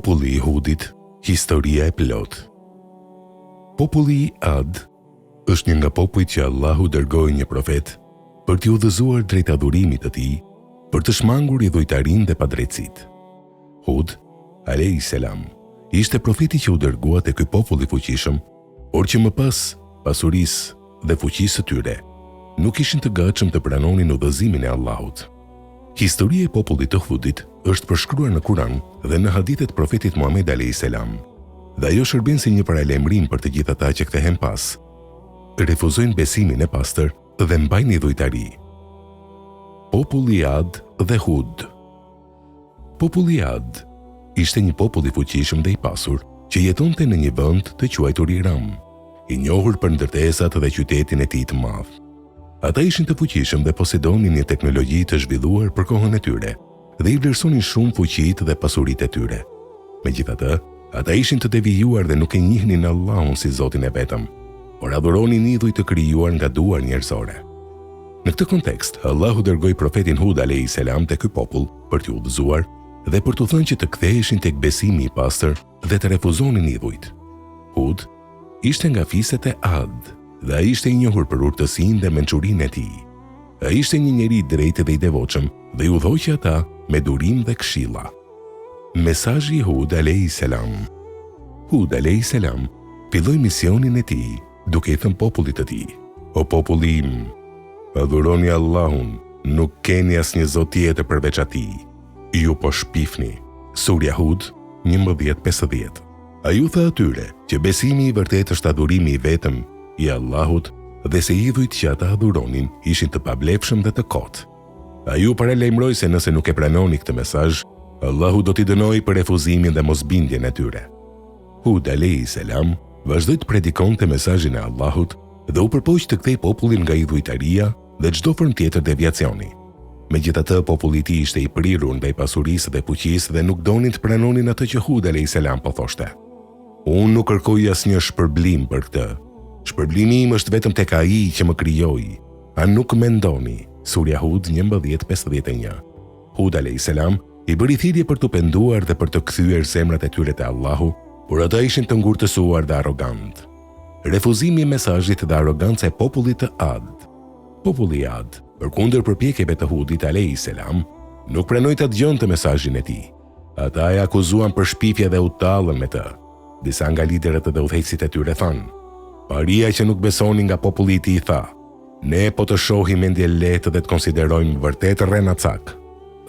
Populli i Hudit, historia e plotë. Populli i Ad është një nga popujt që Allahu dërgoi një profet për t'i udhëzuar drejt adhurimit të tij, për të shmangur idhujtarinë dhe padrejtësitë. Hud, alejhi selam, ishte profeti që u dërgua te ky popull i fuqishëm, por që më pas pasurisë dhe fuqisë së tyre, nuk ishin të gatshëm të pranonin udhëzimin e Allahut. Historia e popullit të Hudit është përshkruar në Kuran dhe në hadithet e profetit Muhamed alejhi selam, dhe ajo shërben si një paralajmërim për të gjithë ata që kthehen pas, refuzojnë besimin e pastër dhe mbajnë idhujtari. Populli Ad dhe Hud. Populli Ad ishte një popull i fuqishëm dhe i pasur që jetonte në një vend të quajtur Iram, i njohur për ndërtesat dhe qytetin e tij të madh. Ata ishin të fuqishëm dhe posedonin një teknologji të zhvilluar për kohën e tyre dhe i vlerësonin shumë fuqitë dhe pasuritë e tyre. Megjithatë, ata ishin të devijuar dhe nuk e njihnin Allahun si Zotin e vetëm, por adhuronin idhuj të krijuar nga duar njerëzore. Në këtë kontekst, Allahu dërgoi profetin Hud alejhi selam te ky popull për t'i udhëzuar dhe për t'u thënë që të ktheheshin tek besimi i pastër dhe të refuzonin idhujt. Hud ishte nga fiset e Ad dhe ai ishte i njohur për urtësinë dhe mençurinë e tij. Ai ishte një njeri i drejtë dhe i devotshëm dhe i udhëhoqi ata me durim dhe këshilla. Mesazhi i Hud alejhi selam. Hud alejhi selam filloi misionin e tij duke i thënë popullit të tij, O populli im, adhuroni Allahun, nuk keni asnjë zot tjetër përveç Atij. Ju po shpifni. Surja Hud, 11:50. Ai u tha atyre që besimi i vërtetë është adhurimi i vetëm i Allahut dhe se idhujt që ata adhuronin ishin të pavlefshëm dhe të kotë. Ai u paralajmëroi se nëse nuk e pranonin këtë mesazh, Allahu do t'i dënojë për refuzimin dhe mosbindjen e tyre. Hud alejhi selam vazhdoi të predikonte mesazhin e Allahut dhe u përpoq të kthejë popullin nga idhujtaria dhe çdo formë tjetër deviacioni. Megjithatë, populli i tij ishte i prirur ndaj pasurisë dhe fuqisë dhe nuk donin të pranonin atë që Hud alejhi selam po thoshte. Unë nuk kërkoj asnjë shpërblim për këtë. Shpërblimi im është vetëm tek Ai që më krijoi. A nuk mendoni? Surja Hud 11:51. Hud alejhi selam i bëri thirrje për t'u penduar dhe për të kthyer zemrat e tyre te Allahu, por ata ishin të ngurtësuar dhe arrogantë. Refuzimi i mesazhit dhe arroganca e popullit të Ad. Populli i Ad, përkundër përpjekjeve të Hudit alejhi selam, nuk pranoi ta dëgjonte mesazhin e tij. Ata e akuzuan për shpifje dhe u tallën me të. Disa nga liderët dhe udhëheqësit e tyre thanë: Paria që nuk besonin nga populli i tij tha: Ne po të shohim mendjelehtë dhe të konsiderojmë vërtet rrenacak.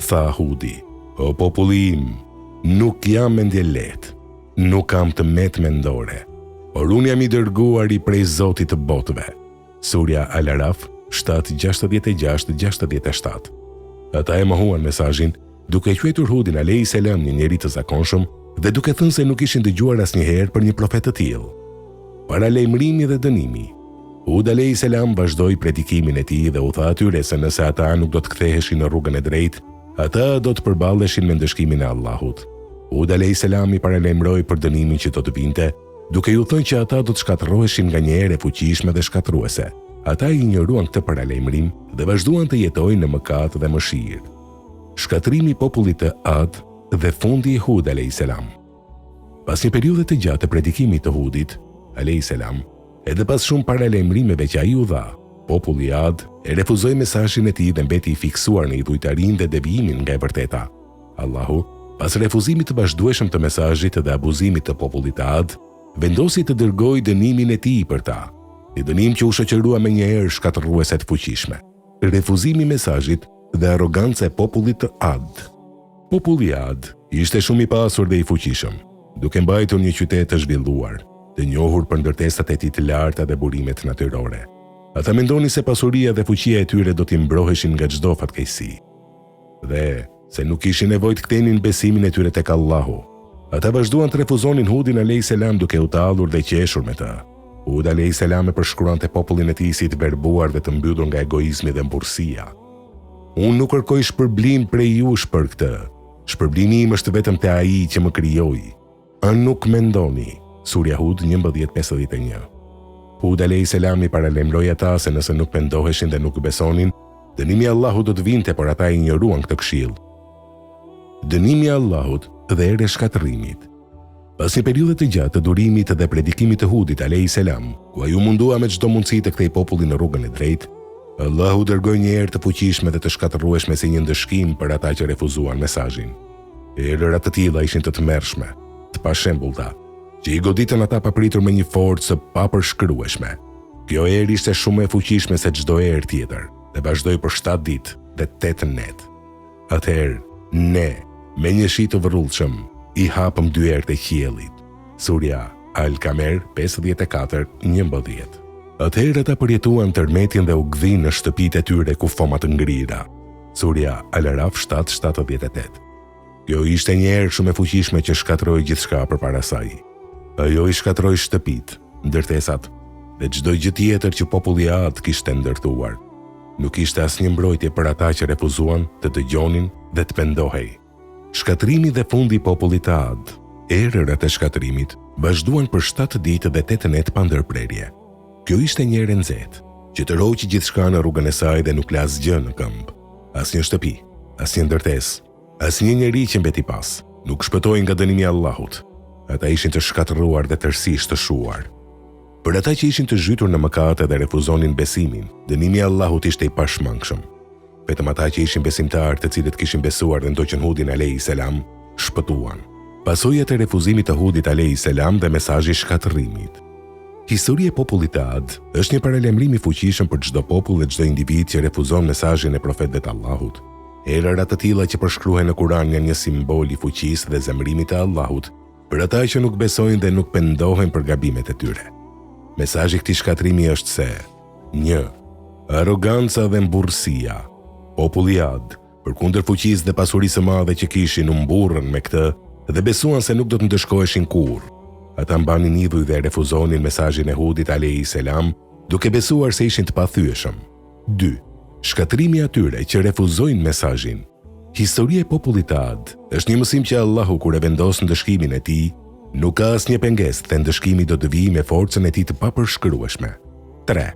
Tha Hudi, O populli im, nuk jam mendjelehtë, nuk kam të metë mendore, por unë jam i dërguari prej Zotit të botëve. Surja Al-Araf, 7, 66, 67. Ata e mohuan mesazhin, duke e quajtur Hudin alejhi selam një njeri të zakonshëm dhe duke thënë se nuk ishin dëgjuar asnjëherë për një profet të tillë. Paralajmërimi dhe dënimi. Hud alejhi selam vazhdoi predikimin e tij dhe u tha atyre se nëse ata nuk do të ktheheshin në rrugën e drejtë, ata do të përballeshin me ndëshkimin e Allahut. Hud alejhi selam i paralajmëroi për dënimin që do të vinte, duke ju thënë që ata do të shkatërroheshin nga një erë e fuqishme dhe shkatërruese. Ata e injoruan këtë paralajmërim dhe vazhduan të jetojnë në mëkat dhe mëshirë. Shkatërrimi i popullit të Ad dhe fundi i Hud alejhi selam. Pas një periudhe të gjatë të predikimit të Hudit, alejhi selam, edhe pas shumë paralajmërimeve që ai u dha, populli i Ad e refuzoi mesazhin e tij dhe mbeti i fiksuar në idhujtarinë dhe devijimin nga e vërteta. Allahu, pas refuzimit të vazhdueshëm të mesazhit dhe abuzimit të popullit të Ad, vendosi të dërgojë dënimin e tij për ta, një dënim që u shoqërua me një erë shkatërruese të fuqishme. Refuzimi i mesazhit dhe arroganca e popullit të Ad. Populli i Ad ishte shumë i pasur dhe i fuqishëm, duke mbajtur një qytet të zhvilluar, të njohur për ndërtesat e tij të larta dhe burimet natyrore. Ata mendonin se pasuria dhe fuqia e tyre do t'i mbroheshin nga çdo fatkeqësi. Dhe se nuk kishin nevojë të kthenin besimin e tyre tek Allahu. Ata vazhduan të refuzonin Hudin alejhi selam duke u tallur dhe qeshur me të. Hud alejhi selam e përshkruante popullin e tij si të verbuar dhe të mbyllur nga egoizmi dhe mburrësia. Unë nuk kërkoj shpërblim prej jush për këtë. Shpërblimi im është vetëm te Ai që më krijoi. A nuk mendoni? Surja Hud 11:51. Hud alejhi selam i paralajmëroi ata se nëse nuk pendoheshin dhe nuk besonin, dënimi i Allahut do të vinte, por ata e injoruan këtë këshillë. Dënimi i Allahut dhe erë e shkatërrimit. Pas një periudhe të gjatë të durimit dhe predikimit të Hudit alejhi selam, ku ai u mundua me çdo mundësi të kthejë popullin në rrugën e drejtë, Allahu dërgoi një erë të fuqishme dhe të shkatërrueshme si një ndëshkim për ata që refuzuan mesazhin. Erëra të tilla ishin të tmerrshme, të pashembullta, që i goditën ata papritur me një forcë të papërshkrueshme. Kjo erë ishte shumë më e fuqishme se çdo erë tjetër dhe vazhdoi për shtatë ditë dhe tetë net. Atëherë, ne, me një shi të vrullshëm, i hapëm dyert e qiellit. Surja Al-Kamer 54, 11. Atëherë ata përjetuan tërmetin dhe u gdhinë në shtëpitë e tyre kufoma të ngrira. Surja Al-Araf 7, 78. Kjo ishte një erë shumë e fuqishme që shkatërroi gjithçka përpara saj. Ajo i shkatërroi shtëpitë, ndërtesat dhe çdo gjë tjetër që populli Ad kishte ndërtuar. Nuk ishte asnjë mbrojtje për ata që refuzuan të dëgjonin dhe të pendohej. Shkatërrimi dhe fundi i popullit të Ad, erërat e shkatërrimit vazhduan për shtatë ditë dhe tetë net pa ndërprerje. Kjo ishte një erë e nxehtë, që tërhoqi gjithçka në rrugën e saj dhe nuk la asgjë në këmbë. Asnjë shtëpi, asnjë ndërtesë, asnjë njeri që mbeti pas, nuk shpëtoi nga dënimi i Allahut. Ata ishin të shkatërruar dhe tërësisht të shuar. Për ata që ishin të zhytur në mëkate dhe refuzonin besimin, dënimi i Allahut ishte i pashmangshëm. Vetëm ata që ishin besimtarë, të cilët kishin besuar dhe ndoqën Hudin alejhi selam, shpëtuan. Pasojat e refuzimit të Hudit alejhi selam dhe mesazhi i shkatërrimit. Historia e popullit të Ad është një paralajmërim i fuqishëm për çdo popull dhe çdo individ që refuzon mesazhin e profetëve të Allahut. Erëra të tilla që përshkruhen në Kur'an janë një simbol i fuqisë dhe zemërimit të Allahut për ata që nuk besojnë dhe nuk pendohen për gabimet e tyre. Mesazhi i këtij shkatërrimi është se 1. Arroganca dhe mburrësia. Populli Ad, përkundër fuqisë dhe pasurisë së madhe që kishin, u mburrën me këtë dhe besuan se nuk do të ndëshkoheshin kurrë. Ata mbanin idhuj dhe refuzonin mesazhin e Hudit alejhi selam, duke besuar se ishin të pathyeshëm. 2. Shkatërrimi i atyre që refuzojnë mesazhin. Historia e popullit të Ad është një mësim që Allahu kur e vendos ndëshkimin e tij, nuk ka asnjë pengesë dhe ndëshkimi do të vijë me forcën e tij të papërshkrueshme. 3.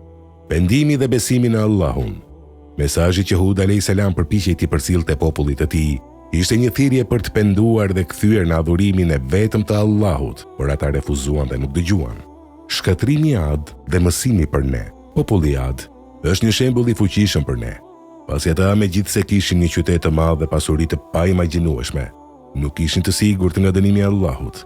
Pendimi dhe besimi në Allahun. Mesazhi që Hud alejhi selam përpiqej t'i përcillte popullit të tij, ishte një thirrje për të penduar dhe kthyer në adhurimin e vetëm të Allahut, por ata refuzuan dhe nuk dëgjuan. Shkatërrimi i Ad dhe mësimi për ne. Populli Ad është një shembull i fuqishëm për ne. Pasi ata megjithëse kishin një qytet të madh dhe pasuri të paimagjinueshme, nuk ishin të sigurt nga dënimi i Allahut.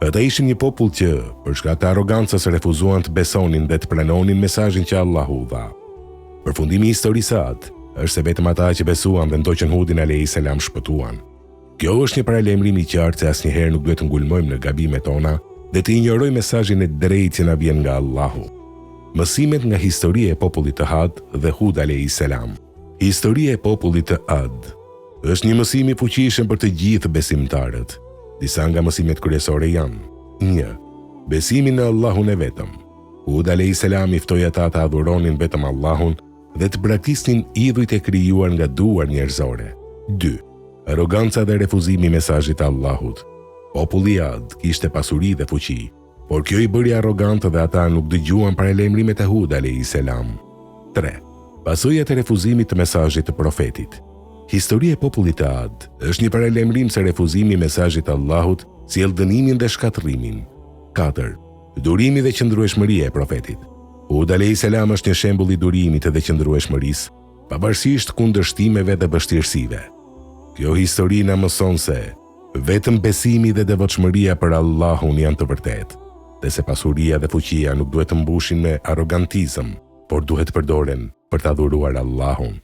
Ata ishin një popull që, për shkak të arrogancës, refuzuan të besonin dhe të pranonin mesazhin që Allahu u dha. Përfundimi i historisë së Ad është se vetëm ata që besuan dhe ndoqën Hudin alejhi selam shpëtuan. Kjo është një paralajmërim i qartë se asnjëherë nuk duhet të ngulmojmë në gabimet tona dhe të injorojmë mesazhin e drejtë që na vjen nga Allahu. Mësimet nga historia e popullit të Ad dhe Hud alejhi selam. Historia e popullit të Ad është një mësim i fuqishëm për të gjithë besimtarët. Disa nga mësimet kryesore janë: 1. Besimi në Allahun e vetëm. Hud alejhi selam i ftoi ata të adhuronin vetëm Allahun dhe të braktisnin idhujt e krijuar nga duar njerëzore. 2. Arroganca dhe refuzimi i mesazhit të Allahut. Populli Ad kishte pasuri dhe fuqi, por kjo i bëri arrogantë dhe ata nuk dëgjuan paralajmërimet e Hud alejhi selam. 3. Pasojat e refuzimit të mesazhit të profetit. Historia e popullit të Ad është një paralajmërim se refuzimi i mesazhit të Allahut sjell dënimin dhe shkatërrimin. 4. Durimi dhe qëndrueshmëria e profetit. Hud alejhi selam është një shembull i durimit dhe qëndrueshmërisë, pavarësisht kundërshtimeve dhe vështirësive. Kjo histori na mëson se vetëm besimi dhe devotshmëria për Allahun janë të vërtetë, dhe se pasuria dhe fuqia nuk duhet të mbushin me arrogantizëm, por duhet të përdoren për të adhuruar Allahun.